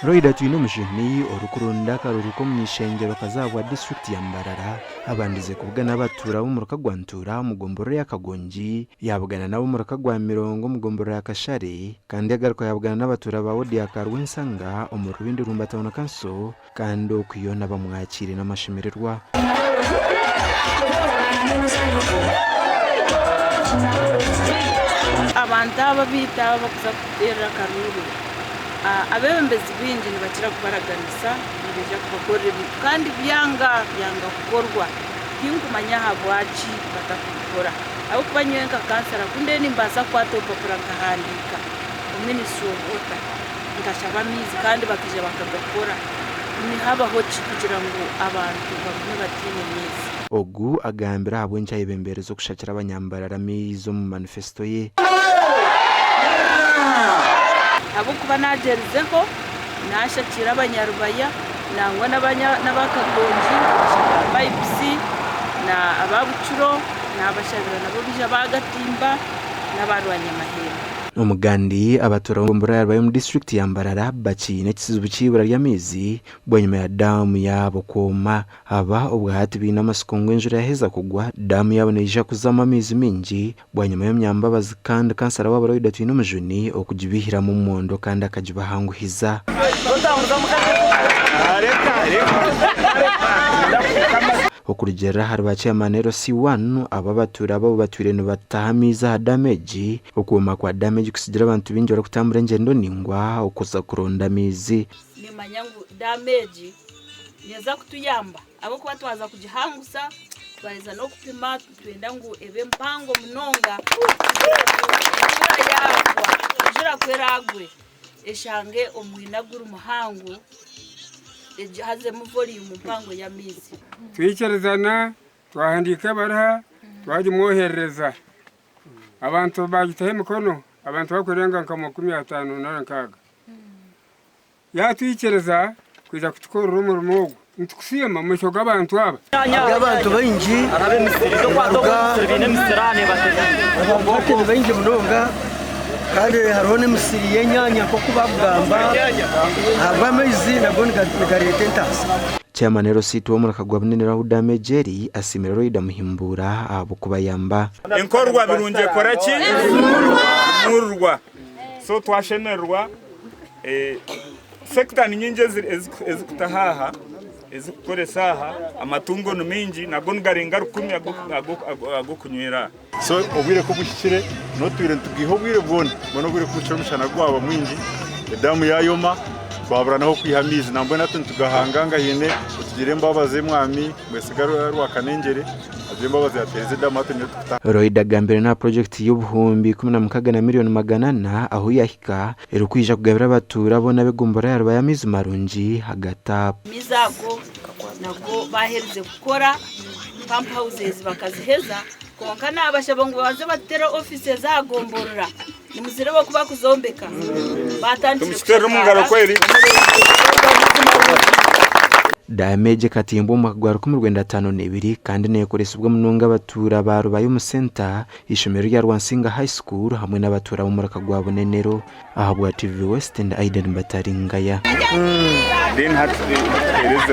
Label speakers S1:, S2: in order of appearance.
S1: Loyda Twinomujuni orikuronda akaruuru k'omuny'ishengyero kazaabwa disiturikiti ya Mbarara abandize kubugana abatuura b'omuruka gwa Ntuura omu gomborora ya Kagongi, yaabugana n'ab'omuruka gwa Mirongo omu gomborora ya Kashare kandi yagaruka yaabugana n'abatuura ba wodi ya Karwensanga omu Rubindi Rwumba Town Council kandi oku yoona bamwakiire n'amashemererwa.
S2: Abantu aba abaitu aba abarikuza kuteerera akaruuru, abeebembezi baingi nibakira kubaraganisa nibaija kubakorera ebintu kandi byanga byanga kukorwa. Tinkumanya ahabwaki batarikubikora ahabw'okuba nyowe nka kansara ku ndiyo nimbaasa kukwata orupapura nkahandiika omu Ministry of Water nkashaba amaizi kandi bakaija bakagakora. Nihabaho ki kugira ngu abantu bagume bataine maizi?
S1: Ogu agambire ahabw'enki ayebembeereza okushakira abanyambarara amaizi omu manifesito ye.
S2: Ahabw'okuba naagyerizeho, naashakira abanyarubaya nangwa n'aba Kagongi nkabashakira pipes na aba Bucuro naabashabira nabo baija baagatimba n'aba Rwanyamahembe.
S1: Omugandi, abatuura b'omu Rwaya omu disiturikiti ya Mbarara bakiine ekizibu ky'eibura ry'amaizi bwanyima ya daamu yaabo kwoma. Aba obwahati baine amatsiko ngu enjura yaheza kugwa, daamu yaabo neija kuzamu amaizi maingi bwanyima y'omunyambabazi kandi kansara waabo Loyda Twinomujuni okugibaihiramu omwondo kandi akagibahanguhiza. Okurugiirira ahari ba Chairman LC1, aba abatuura aba batwire nibataha amaizi aha daamu egi, okuhoma kwa daamu egi kusigire abantu baingi barikutambura engyendo ndaingwa okuza kuronda amaizi.
S2: Nimanya ngu daamu egi neeza kutuyamba ahabw'okuba twaza kugihangusa twaheza n'okupima nitwenda ngu ebe mpango munonga kugira ngu enjura yaagwa, enjura ku eraagwe eshange omwina guri muhango hazemu volume mpango y'amaizi.
S3: Twikirizana twahandiika ebaruha twagimwoherereza. Abantu baagitaho emikono, abantu barikurenga nka 50 nari 60. Yaatwikiriza kwija kutukorera omurimo ogu. Nitukusiima omu maisho g'abantu aba.
S4: Hariyo abantu baingi nibaruga abantu ni baingi munonga kandi hariho n'emisiri y'enyaanya nk'oku bakugamba ahabw'amaizi nago nigareeta entaasa.
S1: Chairman LC w'omuraka gwa Bunene Rahuda Megyeri asiimire Loyda Muhimbuura ahabw'okubayamba.
S5: Enkorwa birungi ekora ki? Emururwa. So twashemererwa. Sector ni nyingi ezikutaha aha, ezikukoresa aha, amatungo ni maingi nago nigarenga rukumi ag'okunywera aha.
S6: So obwire ku buhikire n'otwire nitubwiha obwire bwona, mbwenu obwire ku buhikire omushana gwaba mwingi, edamu yayoma, twabura n'ah'okwiha amaizi. Nambwenu hati nitugahanga haine otugirire embabazi mwami Mwesiga Rwakanengyere agire embabazi atuheereze edamu hati niyo turikutaha.
S1: Loyda agambire n'aha purojekiti y'460,400,000 ahu yahika erikwija kugabira abatuura boona ab'egombolola ya Rubaya amaizi marungi aga taapu.
S2: Amaizi ago nago baaherize kukora pump houses bakaziheza kwonka naabashaba ngu babanze batutere offices aha gomborora nimuzireeba oku bakuzombeka baatandikire
S5: Tumukiterere omu ngaro kweri.
S1: Damu egi ekatimbwa omu mwaka gwa 1952 kandi neekoresibwa munonga abatuura ba Rubaya omu senta, eishomero rya Rwansinga High School hamwe n'abatuura b'omuraka gwa Bunenero. Ahabwa TV West ndi Aiden Bataringaya.
S5: Then hati tuheereze.